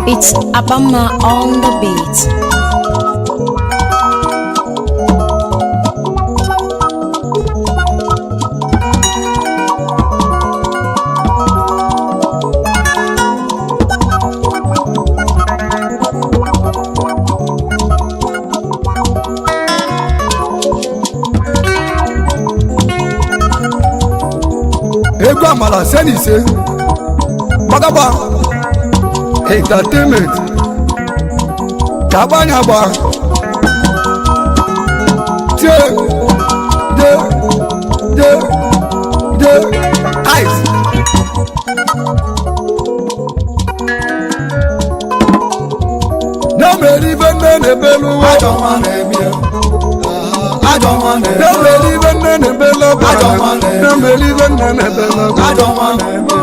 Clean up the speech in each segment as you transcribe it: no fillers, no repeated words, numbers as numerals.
It's Abama on the beat. Egwu amala se na ise gbagagba entertainment ka agbanya agba tie de de de ice. Ya mere ibe nne na-ebelu ụwa. Ajọ nwa na-eme. Ajọ nwa na-eme. Ya mere ibe nne na-ebelu akwa. Ajọ nwa na-eme. Ya mere ibe nne na-ebelu akwa. Ajọ nwa na-eme.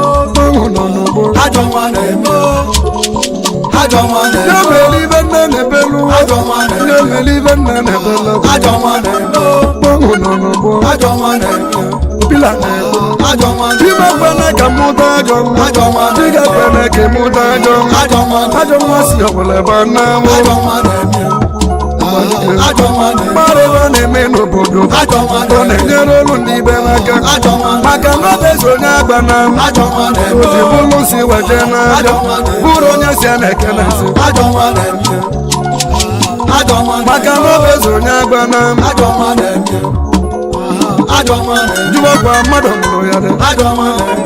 Ọnwụ nọ n'ugbo. Ajọ nwa na-eme. Ajọ nwa Ya na-eme. mere ibe nne na-ebelu ụwa. Ajọ nwa na-eme. Ya mere ibe nne na-ebelu akwa. Ajọ nwa na-eme. Ọnwụ nọ n'ugbo. Ajọ nwa na-eme. Pila na-egbu. Ajọ nwa na-eme. Chima kwene ka mụta ajọ nwa. Ajọ nwa na-eme. Chiga kwene ka ịmụta ajọ nwa. Ajọ nwa na-eme. Ajọ nwa si ọbụla ebe a na-amụ. Ajọ nwa na-eme. Ajọ nwa na-eme. Mmadụ ebe a na-eme n'obodo. Ajọ nwa Ọ na-eme. na-enyere olu ndị ibe n'aka. Ajọ nwa na-eme. Maka na ọ bụ onye agba na Ajọ nwa na-eme. o ji bụlụ si weje n'aja. Ajọ nwa na-eme. Bụrụ onye si a na-ekele nsị. Ajọ nwa na-eme. Ajọ nwa na-eme. Maka na ọ bụ onye agba na Ajọ nwa na-eme. Ajọ nwa na-eme. jụwakwa mmadụ mụrụ ya dị. Ajọ nwa na-eme.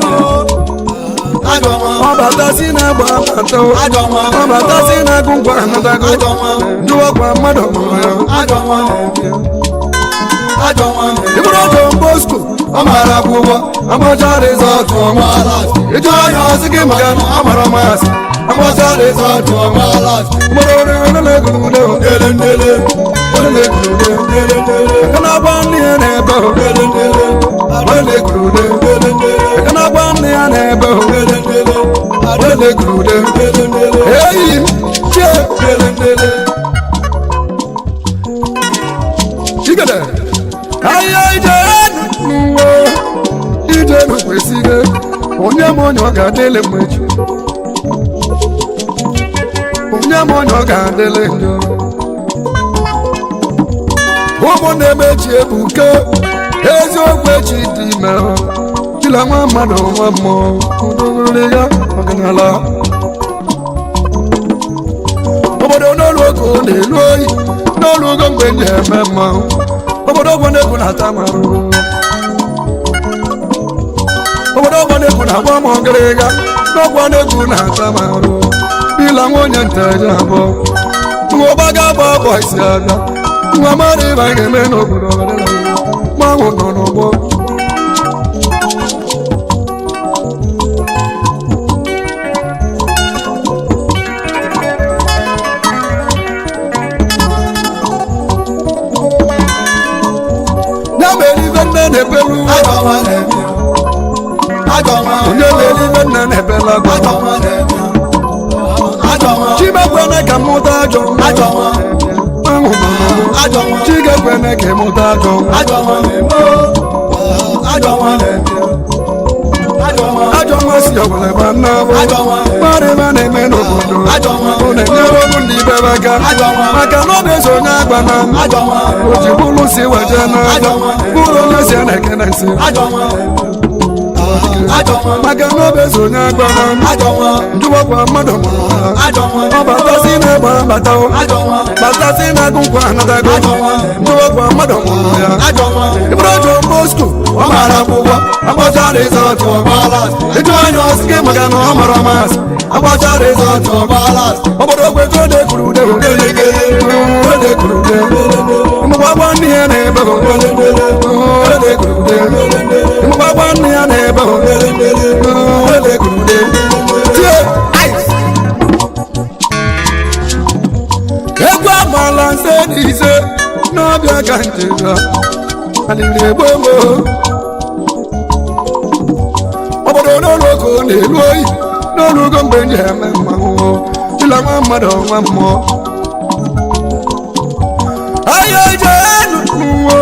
Ajọ nwa. Ọ bata si na-agba abata o. Ajọ nwa. Ọ bata si na-agụ ngwa anatago. Ajọ nwa. Jụwakwa mmadụ mụrụ ya. Ajọ nwa na-eme. Ajọ nwa na-eme. Ibụrụ John Bosco, ọ mara akwụkwọ, amacha rizọtụ ọma. Ịjụ anya ọsị gị maka na ọ mara masị, amacha rizọtụ ọma. Mụrụ oriri onye na-egwurude o, Ndele ndele. onye na-egwurude. Ndele ndele. Aka na-agba nne ya na-ebe o, Ndele ndele. onye na-egwurude. Ndele ndele. Aka na-agba nne ya na-ebe o, Ndele ndele. onye na-egwurude. Ndele ndele. Eyi m, chie, Ndele ndele. chigede. Ahịa ije n'uwe, ije n'okwesịghị, onye m onye ọ ga-adịlị mma echi. Onye m onye ọ ga-adịlị njọ. Ụmụnne m echi ebuke, eziokwu echi dị ime. Chila nwa mmadụ nwa mmụọ, udogoro ya ọdịnala. Obodo n'olu oge ọ na-elu oyi, n'olu ogo mgbe ndị eme mmanwụ. Obodo ọgbọ na-egwu na-ata m arụ. Obodo ọgbọ na-egwu na-agba m ọgịrịga, n'ọgbọ na-egwu na-ata m arụ. Bila nwa onye nta eje abụọ. Nwa ọgbaga agba ọgbọ isi abịa. Nwa mmadụ ịba ga-eme n'obodo ọdịnala. Mmanwụ nọ n'ọgbọ. Ya mere ibe nne na-ebelu ụwa. Ajọ nwa na-eme. Ajọ nwa. Onye mere ibe nne na-ebelu akwa. Ajọ nwa na-eme. Ajọ nwa. Chimekwene ka mụta ajọ nwa. Ajọ nwa. Mmanwụ nọ n'ọgbọ. Ajọ nwa. Chigekwene ka ịmụta ajọ nwa. Ajọ nwa na-eme. Ajọ nwa na-eme. Ajọ nwa. Ajọ nwa si ọbụla ebe a na-abụ. Ajọ nwa. Mmadụ ebe a na-eme n'obodo. Ajọ nwa. Ọ na-enyere olu ndị ibe m aka. Ajọ nwa. Maka na ọ na-eso onye agba na Ajọ nwa. o ji bụrụ si weje n'aja. Ajọ nwa. Bụrụ onye si na-ekene nsị. Ajọ nwa. Ajọ nwa. Maka na ọ bụ onye agba na Ajọ nwa. njụwakwa mmadụ mụrụ ha. Ajọ nwa. Ọ bata si na-egba abata o. Ajọ nwa. Bata si na-agụ nkwa anatago. Ajọ nwa. Njụwakwa mmadụ mụrụ ya. Ajọ nwa. Ibụrụ John Bosco, ọ mara akwụkwọ, agbacha rizọtụ ọgbala. Ịjụ anya ọsị gị maka na ọ mara masị, agbacha rizọtụ ọgbala. Obodo ogwe ode kwuru ude, ode kwuru ude. Mgbagba nne ya na-ebe o, ode kwuru ude. Mgbagba nne ya na-ebe o, ode kwuru ude. Tie, ice. Egwu amala nse na ise n'ọbịa ka njeda aliri egbo mo. Obodo n'ụlọ oge N'olugo ka ọ na-elu oyi, n'olugo mgbe nji eme mmanwụ ịla nwa mmadụ nwa mmụọ. Ahịa ijenu n'uwe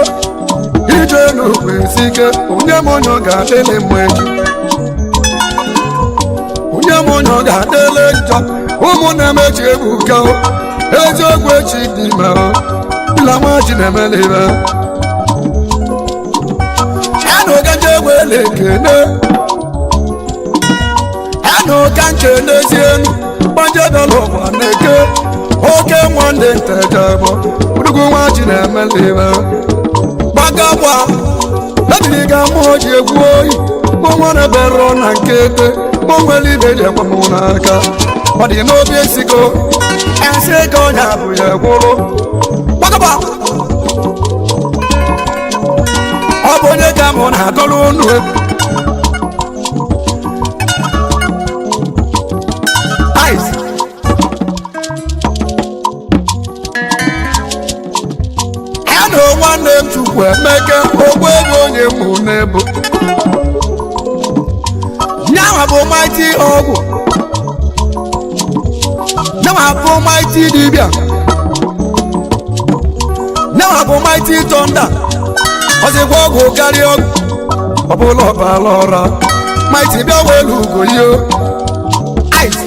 ijenu kwesị ike. Onye m onye ọ ga-adịlị mma echi, onye m onye ọ ga-adịlị njọ. Ụmụnne m, echi ebuka o. Eziokwu, echi dị ime o. Ịla nwa chi na-emela ibe anụ gaje wele ekene anụ ka nke n'ezienu gbajebela ụwa na-eke oke nwanne ntejebọ udugu nwa chi na-emela ibe gbagagba mebiri ga mmụọ ji egwu oyi mụ na bero na nke ete mụ nwere ibe ji ekwe mụ n'aka. Ọ dị n'obi esigo esi ego ọnya bụ ya gwụrụ gbagagba. Ọ bụ onye ka mụ na-akọrọ unu egwu. Ice. Anụ nwanne m, Chukwu Emeka ogbu ego onye mụ n'ebu nyanwa bụ mighty ọgwụ, nyanwa bụ mighty dibịa, nyanwa bụ mighty thunder. Ọzịkwa ọgwụ karịa ọgwụ ọbụla ọbala ọra. Mighty bịa welu ugo yo. Ice.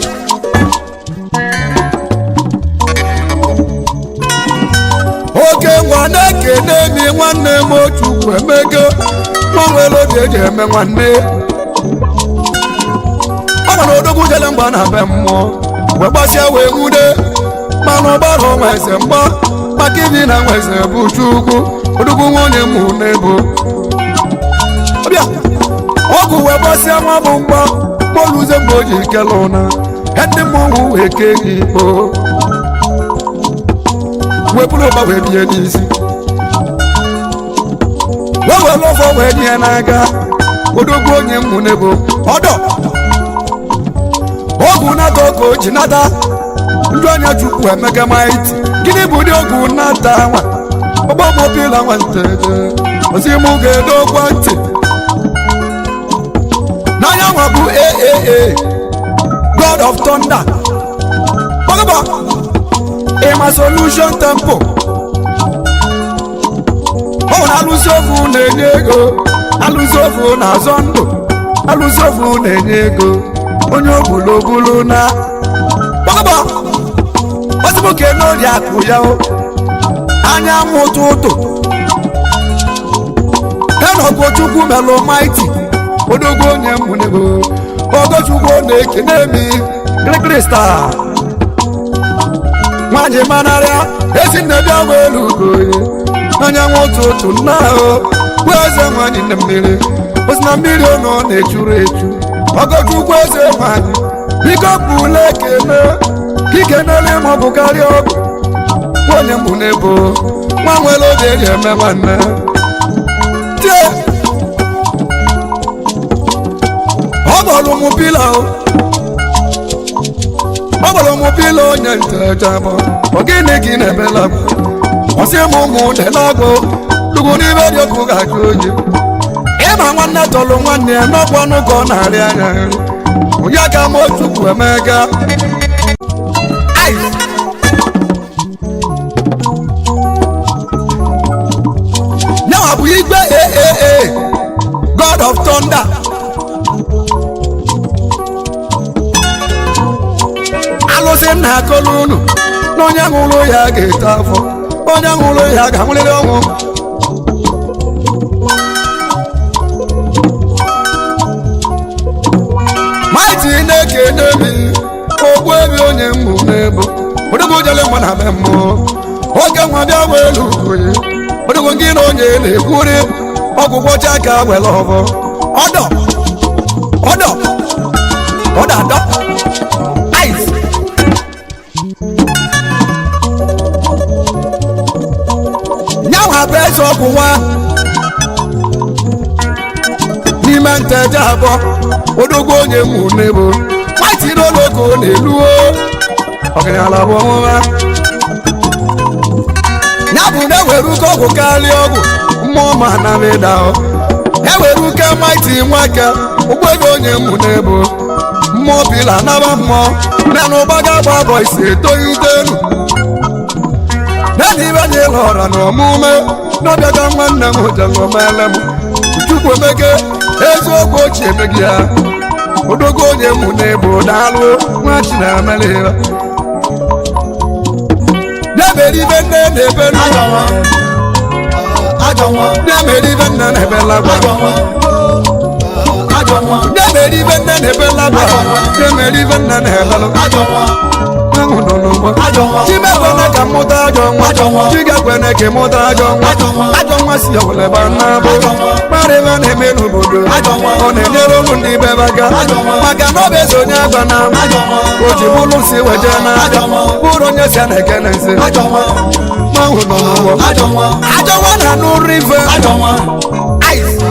Oke nwa na-ekene mi nwanne m, Chukwu Emeka nwa nwere obi eji eme nwanne. Ọ nwere odogwu jele mgba na be mmụọ wee gbasịa wee nwude, mana ọgbara nwa eze mgba maka ibi na nwa eze bụ Chukwu. Odogwu nwunye m n'ebo ọbịa ọgwụ wee gbasịa nwa bụ mgba moluze mgbe o ji kele ụna ndị mmọnwụ wee kee gị ikpo wee buru ụba wee bie n'isi wee were ọfọ wee nye n'aka. Odogwu onye mmụ n'ebo ọdọ ọgwụ nata ka o ji nata ndị anya. Chukwu Emeka mighty, gịnị bụ ụdị ọgwụ nata nwa ọgbọmọbila nwa nteje ozi mụ ga-edokwa ntị n'anya nwa bụ aaa God of Thunder gbagba ịma solution temple. Ọ nwere alụsị ofu na-enye ego, alụsị ofu na-azọ ndụ, alụsị ofu na-enye ego onye ogbulu na gbagba ozigbo n'ori akụ ya o anyanwụ ụtụtụ Enogochukwu melụ mighty odogwu onye mụnego. Ogochukwu na-ekene mi kirikiri star nwanyị manarịa ezi nne bịa welu ugoye anyanwụ ụtụtụ nna o bụ eze nwanyị na mmiri osi na mmiri ọ na-echuru echu. Ogochukwu eze nwanyị, biko pụla ekene ka ikenele ma ọ bụ karịa ọgwụ onye mbụ n'ebo nwa nwere obi eji eme nwanne tie. Ọ gbọrọ mụ pila o, ọ gbọrọ mụ pila onye ntejabọ. Ọ gịnị ka ị na-emela m? Ọsị m ụmụ delagụ dugwu n'ime dị ọkụ ga-ajụ oyi. Ịma nwanne tọrọ nwanne ya n'ọkwanụ ka ọ na-arị anya nri onye aka m. Chukwu Emeka. Ice. Nyawa bụ igwe aaa God of Thunder. Alụsị nna akọlụ unu na onye ṅụrụ ya ga-eto afọ, onye ṅụrụ ya ga-anwụrịrị ọnwụ. Mighty na-ekene mi ogbu ebi onye mmụ n'ebo odogwu jele mma na be mmụọ oge nwa bịa welu oyi odogwu gị na onye na-ekwuri ọgwụ gwọcha ka were ọbọ ọdọ ọdọ ọdọ adọ. Ice. Nyanwa bụ eze ọgwụ nwa n'ime nteje abụọ. Odogwu onye mụ n'ebo mighty n'oloko na-eluo ọgaranya bụ ọnwụnwa ya bụ na ewere uke ọgwụ karịa ọgwụ mmụọ ma na mịda. Ewere uke maiti nweke ụgbọego onye mụ na-ebo mmụọ bila naba mmụọ nanụ gbaga gba boys etoghite elu naanị ibe anyị lọra na ọmụme n'ọbịaga nwanne m jengomele m. Chukwu emeke eziokwu ochie emeghị ya odogo onye mụ na-ebo. Daalụ nwa Chinamele. Na-emere ibe nne na-ebe Ajọ nwa. Ajọ nwa. Na-emere ibe nne na-ebe lagwa. Ajọ nwa. Ajọ nwa. Na-emere ibe nne na-ebe lagwa. Na-emere ibe nne na-ebelụ. Ajọ nwa. Ahụ nọ n'ụgbọ. Ajọ nwa. Chimekwene ka mụta ajọ nwa. Ajọ nwa. Chigekwene ka ịmụta ajọ nwa. Ajọ nwa. Ajọ nwa si ọwụleba n'abụ. Ajọ nwa. Mara ebe na-eme n'obodo. Ajọ nwa. Ọ na-enyere ụmụ ndị be aka. Ajọ nwa. Maka na ọ bụ eze onye agba na Ajọ nwa. o ji bụrụ si weje na Ajọ nwa. bụrụ onye si a na-ekene nsị. Ajọ nwa. Mmanwụ nọ n'ụgbọ. Ajọ nwa. Ajọ nwa na-anụ rive. Ajọ nwa. Ice.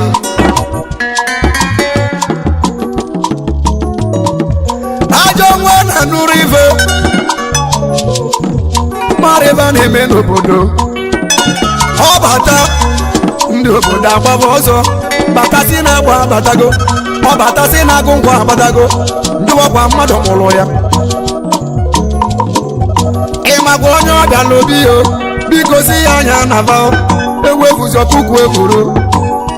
Ajọ nwa na-anụrụ ife mara ebe a na-eme n'obodo. Ọ bata, ndị obodo agbaba ọzọ. Batasị na-agba abatago, ọ batasị na-agụ ngwa abatago. Ndị ọkwa mmadụ mụrụ ya. Ịmakwa onye ọbịa n'obi yo, biko si ya anya na va ewu efuzi ọkụkụ ekwuru.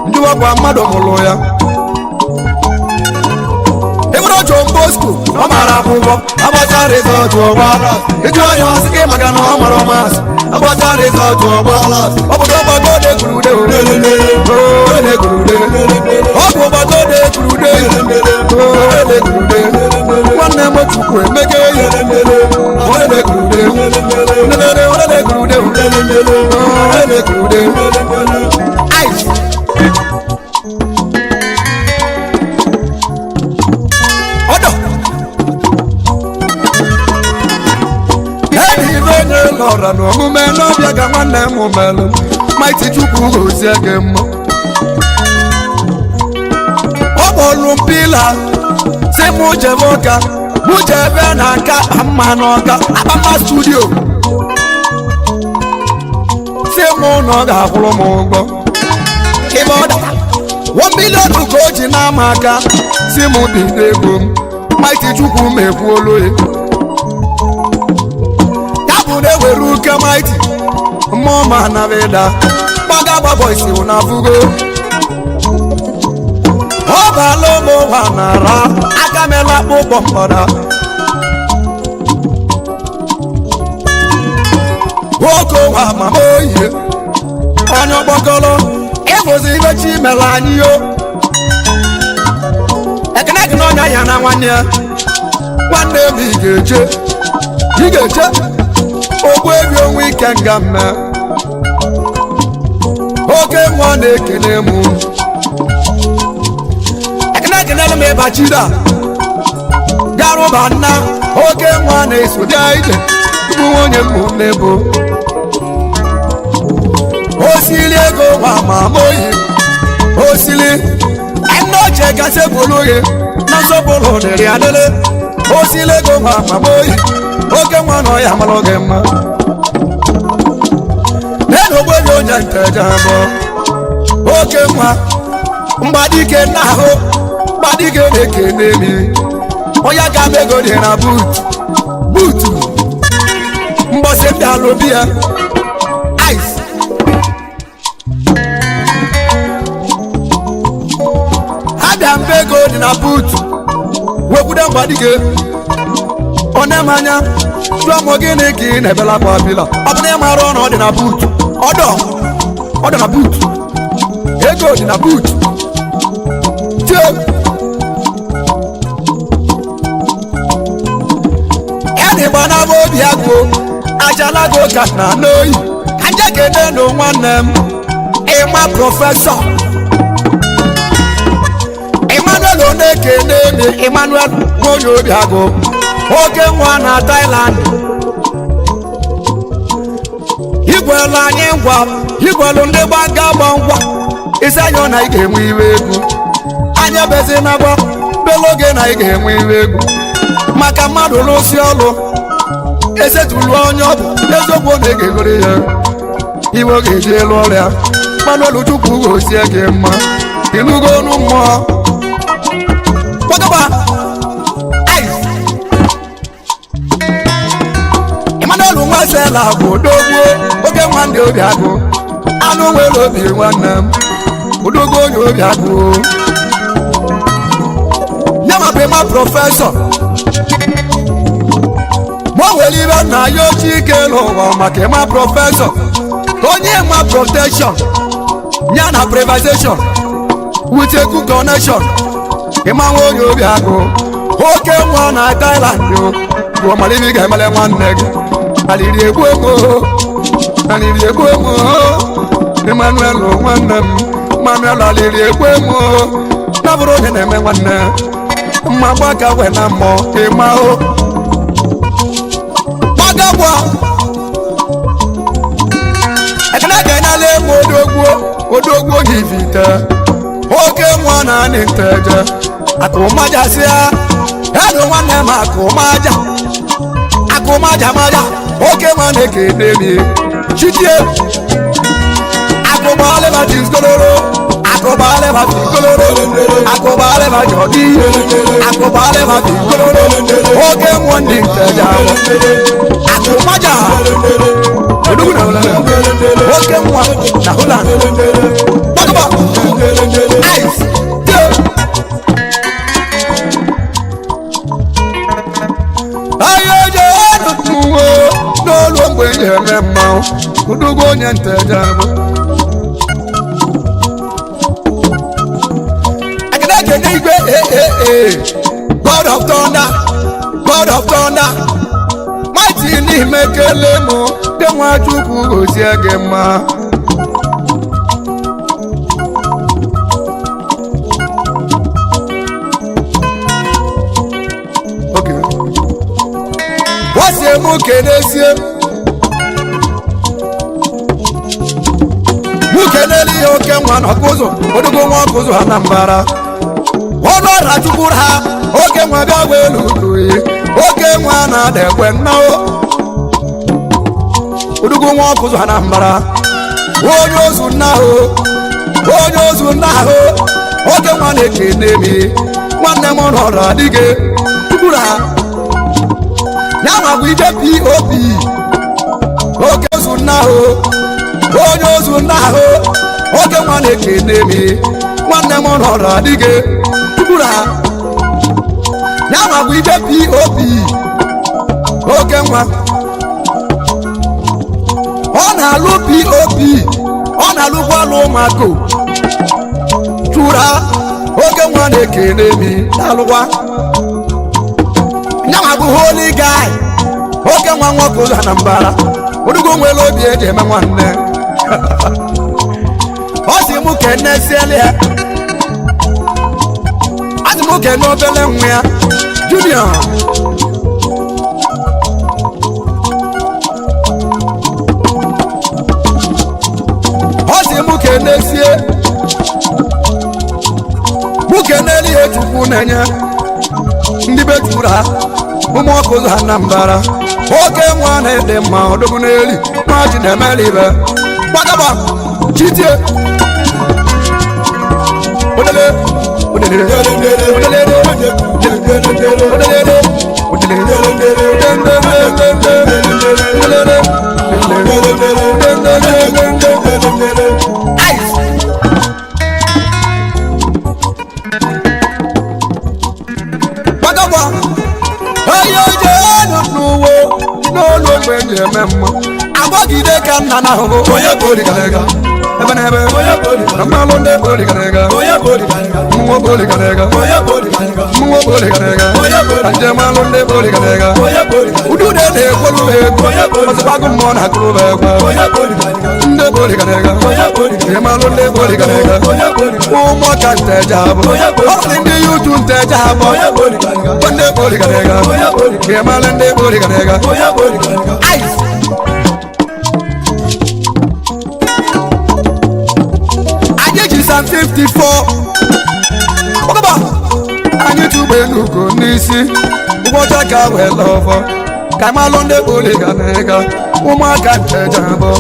Ndị ọkwa mmadụ mụrụ ya. Ebere John Bosco, ọ mara akwụkwọ, agbacha result, ọgba. Ịjụ anya, ọsị gị maka na ọ mara maths. Agbacha result, ọgba. Obodo gbago de gwurude o de gwurude. Ọ bụ gbago de gwurude o de gwurude. Nwanne m, Chukwu emeke ya o de gwurude lelele o de gwurude o de gwurude. Ice. Ọdọ ebe ibe onye lọra n'omume n'ọbịa ka nwanne m melụ. Maiti, Chukwu gozie gị mma. Ọ kpọlụ mpila si mụ jebe ọka, mụ jebe na nke akpa mma n'ọka, Akpamma Studio. Si mụ na ọ ga-akwụrụ m ụgwọ ebe ọ dara 1 million ka o ji n'ama aka. Si mụ bido ego m. Maiti, Chukwu m ekwuolu ya. Ya bụ na ewere uke maiti mmụọ ma na beda gbaga gba boys na fugo. Ọ baala ụmụ ụwa nara aka mela akpụkpọ mkpọda. Nwoke ụwa mama oyiye onye ọkpọkọrọ ịbụzi ibe chi mere anyị yo. Ekene gị n'ọnya ya na nwanne ya. Nwanne m, ị ga-eche, ị ga-eche ogbu ebi onwe ike nga mme. Oke nwa na-ekene m. Ekene ekenelu m ịbachida garụba nna. Oke nwa na-eso bịa ije bụ nwunye m n'ebo osili ego nwa ma ma oyi osili nne ochie gasị bụrụ gị na nsọpụrụ dịrị adịrị. Osili ego nwa ma ma oyi oke nwa nọ ya mara gị mma nenu ogbebi onye nteja bụ oke nwa mgbadike n'ahụ mgbadike na-ekene mi onye aka m. Ego dị na boot boot mbọsị ndị alụbi ya. Ice. Abịa mbe ego dị na boot wekwude mgbadike onemanya jụọ m, gịnị ka ị na-ebelakwa bila? Ọ bụ na ị mara ọnụ ọ dị na boot, ọdọ ọ dị na boot, ego dị na boot tie ẹnì gbanaba obi agụ ajalago ka na n'oyi ka njekene nụ. Nwanne m, ịma Professor Emmanuel Onekene mi, Emmanuel nwonye obi agụ, oke nwa na Thailand. Igwelu anyị ngwa, igwelu ndị gbaga gba ngwa isi anya na ị ga-enwe iwe egwu anya bezi na gba belu oge na ị ga-enwe iwe egwu maka mmadụ lụsi ọlụ esetulu onye ọ bụ eziokwu na ị ga-egoro ya iwe ọ ga-eji elu ọrịa. Manuel, Chukwu gozie gị mma. Ịnụgo ọnụ mmụọ. Kwagaba ice. Emmanuel Nwasela bụ odogwu, oge nwa ndị obi agụ anụ nwere obi. Nwanne m, odogwu onye obi agụ ya ma bụ ịma professor. Ma o nwere ibe nna ya ochie ike n'ụwa maka ịma professor ka onye nwa protection ya na privatization with a good connection. Ịma nwa onye obi agụ, oke nwa na Thailand o bụ ọmaliri ga-emele nwanne gị. Aliri egbu emo, aliri egbu emo. Emmanuel nwanne m, Emmanuel, aliri egbu emo na bụrụ onye na-eme nwanne mma gbaka wee na mmụọ. Ịma o gbagagwa ekene ga-enyela emu odogwu, odogwu onye ivite, oke nwa na anị nteje akụmajasịa edu. Nwanne m, akụmaja, akụmaja maja, oke nwa na-ekene mi chitie akụbalịba jiskoloro, akụbalịba jiskoloro, akụbalịba jọdi, akụbalịba jiskoloro, oke nwa ndị nteje akụmaja, odogwu na Holland, oke nwa na Holland. Gbagba ice tie. Ahịa eje ọnụnụwo n'olu mgbe eji eme mmanwụ. Odogwu onye nteje bụ ekene ekene igwe ee, God of thunder, God of thunder mighty n'ime kele mụ dị. Nwa Chukwu gozie gị mma. Okay. Wọ́n mú kenezie mú keneli ihe oke nwa na ọkụzụ, odogo nwa ọkụzụ Anambra, ọnụ ọra chukwu ha. Oke nwa bịa welu uduyi, oke nwa na-ada ekwe nnao. Odogo nwa ọkụzụ Anambra, onye ozu nna ahụ, onye ozu nna ahụ, oke nwa na-ekene mi. Nwanne m nọrọ adịghị chukwu ha ya ma bụ ije pop. Oke ozu nna ahụ, onye ozu nna ahụ, oke nwa na-ekene mi. Nwanne m nọrọ adịghị chukwu ha ya ma bụ ije pop. Oke nwa ọ na-alụ pop, ọ na-alụkwa alụ ụmụaka chụra. Oke nwa na-ekene mi na-alụkwa nyanwa bụ holy guy. Oke nwa nwoke ụzọ Anambra, odugo nwere obi eji eme nwanne. Ọ sị mụ kene siele ya, ọ sị mụ kene obele nwa ya Junior. Ọ sị mụ kenesie, mụ keneli ya. Chukwu na-enye ndị be chura ụmụ ọkụ ụzọ Anambra. Oke nwa na-ede mma, odogwu n'eli nwa ji na-emeli ibe. Gbagaba chitie odele odele odele odele odele odele odele ice. Gbagaba onye oje nọ n'uwe n'olu mgbe eji eme mma agbagide ka nna na ahụhụ Onye boligara ebe na ebe na mmalụ ndị boligara Onye boligara. Mmụọ boligara. Onye boligara. Mmụọ boligara. Onye boligara. Njem alụ ndị boligara. Onye boligara. Udude na-ekwolu ha egwu. Onye boligara. Ọsịkwagụ mmụọ na-akụrụ ha egwu. Onye boligara. Ndị boligara. Onye boligara. Njem alụ ndị boligara. Onye boligara. Ụmụaka nteje abụ. Onye boligara. Ọ bụ ndị yutu nteje abụ. Onye boligara. Ndị boligara. Onye boligara. Njem alụ ndị boligara. Onye boligara. Ice. Anyị ji Psalm 54. Ọgọba anyị tụgbe n'ugo n'isi ụbọchị ka wee lọfọ ka malụ ndị boliga na-ega ụmụaka nteja bụ.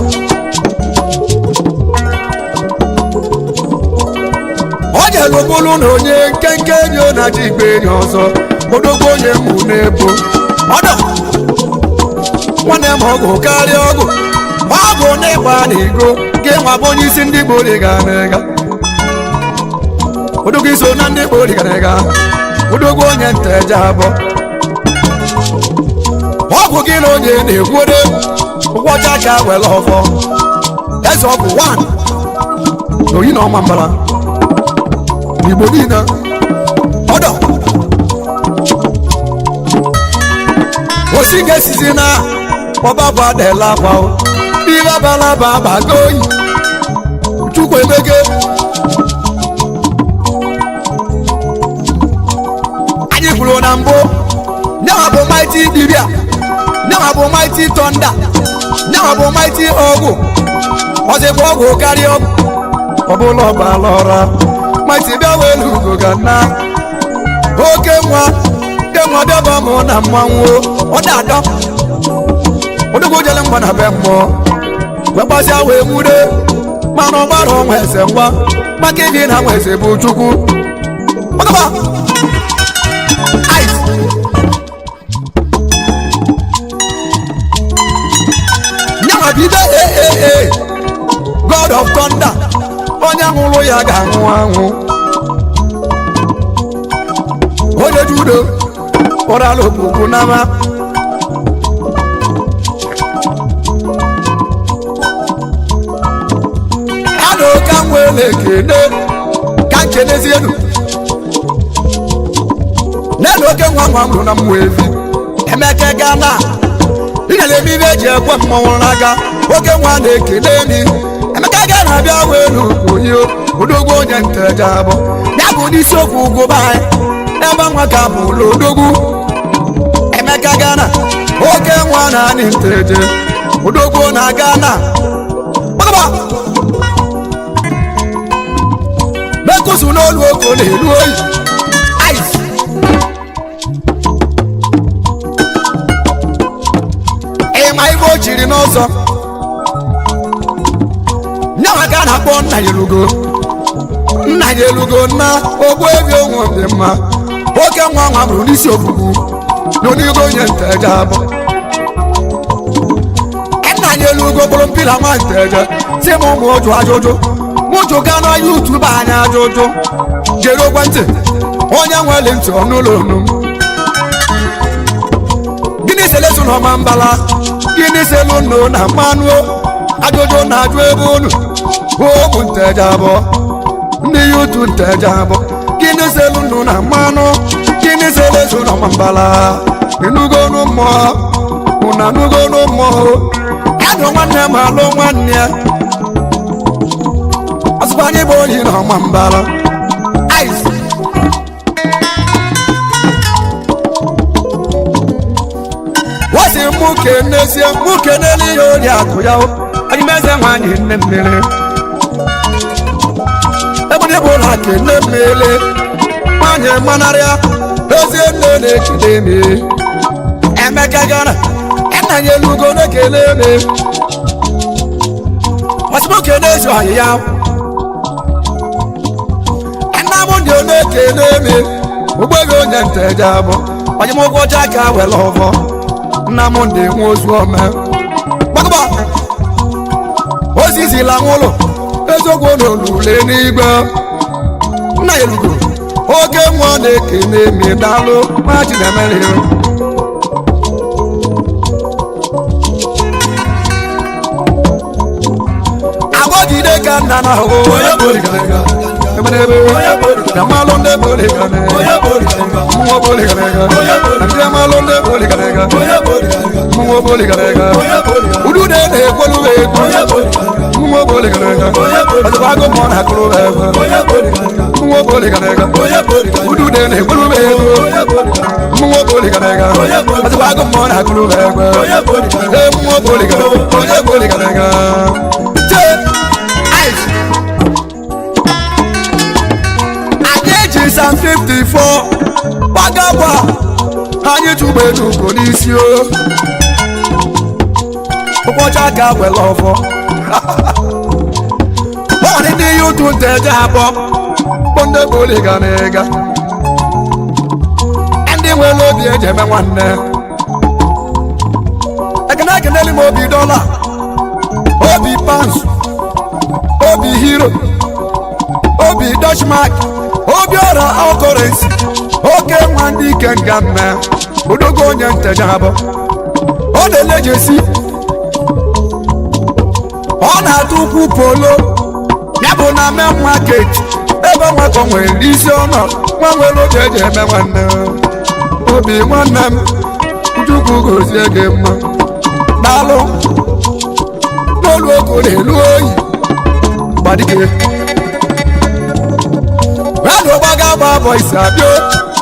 Ọ O jere bụrụ na onye nkenke enyi ọ na-achọ igbe enyi ọzọ. Odogwu onye mụ na-ebo ọdọ nwanne m, ọgwụ karịa ọgwụ, ọgwụ na-ịgba na ego gị nwa bụ onye isi ndị gboriga na-ega. Odogwu iso na ndị gboriga na-ega. Odogwu onye nteje abụọ, ọgwụ gị na onye na-ekwude ụkwọcha ka were ọfọ eze ọgwụ 1 na oyi na ọma mbara n'Igbo niile. Ọdọ osi ga-esizi na ọbabụ adịla akwa ihe abalaba abago oyi. Chukwu emege anyị kwuru na mbụ, nyawa bụ mighty dibia, nyawa bụ mighty thunder, nyawa bụ mighty ọgwụ, ọzịkwa ọgwụ karịa ọgwụ ọbụla ọbala ọra. Mighty bịa welu ugo ga na oke nwa, oke nwa bịaba mụ na mmanwụ. Ọ da-adọ odogwu jele mgba na be mmụọ wee gbasịa wee nwude, mana ọ gbara ọnwa eze ngwa maka ibi na nwa eze bụ Chukwu. Ọgaba ice nyanwa bido ee, God of thunder, onye nwụrụ ya ga-anwụ anwụ. Onye judo ụrala okpukpu n'ama adụ ka m wee ekene ka nkenezienu nenu oke nwa nwa mụrụ na mmụọ evi Emeka gana inyere eme ibe eji ekwe mmọnwụ n'aka. Oke nwa na-ekene mi Emeka ga na-abịa welu oyi odogwu onye nteja abụ ya bụ n'isiokwu ugwu be anyị ebe nwa ka bụ ụlọ odogwu Emeka gana oke nwa na anị nteje odogwu na Gana gbagba mekusu n'olu oko na-elu oyi ice. Ịma ibe o chiri n'ọzọ nyawa ka a na-akpọ nna ya elugo, nna ya elugo nna ogbu ebi onwe dị mma. Oke nwa nwa bụrụ n'isi ogbugbu n'onigo onye nteje abụ nna ya elugo bụrụ mpila nwa nteje si m ụmụ ụjụ ajụjụ mụ jụ ga na YouTube anyị ajụjụ jere ekwentị onye nwere ntị ọnụụlọ onu m. Gịnị selesu na ọma mbala? Gịnị selu nnu na mmanụ? Ajụjụ na-ajụ ebe unu ụmụ nteje abụọ ndị yutu nteje abụọ. Gịnị selu nnu na mmanụ? Gịnị selesu na ọma mbala? Ịnugonu mmụọ unu, anugonu mmụọ. Adụ nwanne m alụ nwanne ya ọsịkwa anyị bụ onye na ọma mbala ice. Wọ́n mú kenezie mú kenele ihe ori akụ ya anyị meze nwanyị nne mmiri ebụrụ ụlọ kene mmiri nwanyị manarịa ezie nne na-ekele m. Emeka gara nna ya elugo na-ekele m ọsị mụ kene ezi ọyị ya nna m ndị na-ekele m ụgbọelu onye nteje abụ onye m ụgwọ ọcha ka were ọvọ nna m ndị nwe ozu ome gbagba osizila nwụlụ eziokwu na olule n'igwe nna ya elugo oke nwa na-ekele m. Daalụ ma Chinemere. Agbọjide ka nna na ahụ na mmalụ ndị mmụọ ndị amalụ ndị mmụọ udude na-ekwelu egwu mmụọ ọzọkwa agụ mmụọ na-akụrụ egwu mmụọ udude na-ekwelu egwu mmụọ ọzọkwa agụ mmụọ na-akụrụ egwu mmụọ onye chee ice. Anyị eji Psalm 54 gbagagba anyị tụgbe n'ugo n'isi o ụbọchị aka were ọfọ ọ dị ndị ya ụtụ nteje abụọ. Bụ ndị boliga na ịga ndị nwere obi eji eme nwanne. Ekene ekeneli m obi dollar, obi pounds, obi euro, obi Dutchmark, obi ọra currency, oke nwa ndị ike nga mme odogo onye nteja abụ. Ọ na-elejesi, ọ na-atụ ukwu polo ya bụ na main market ebe nwakọ nwere isi ọnọ nwa nwere obi eji eme nwanne. Obi nwanne m, Chukwu gozie gị mma. Daalụ n'olu ogo na-elu oyi gbadike radụ gbaga agba boys abịa.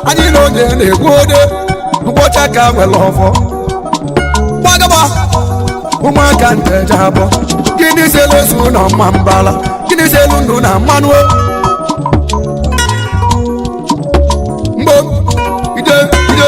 Anyị na onye na-egwu ode ngwọcha ka nwere ọfọ gbagaba ụmụaka nteja abụọ. Gịnị selu ezu na mma mbala? Gịnị selu ndụ na mmanụ o? Mgbo ide ide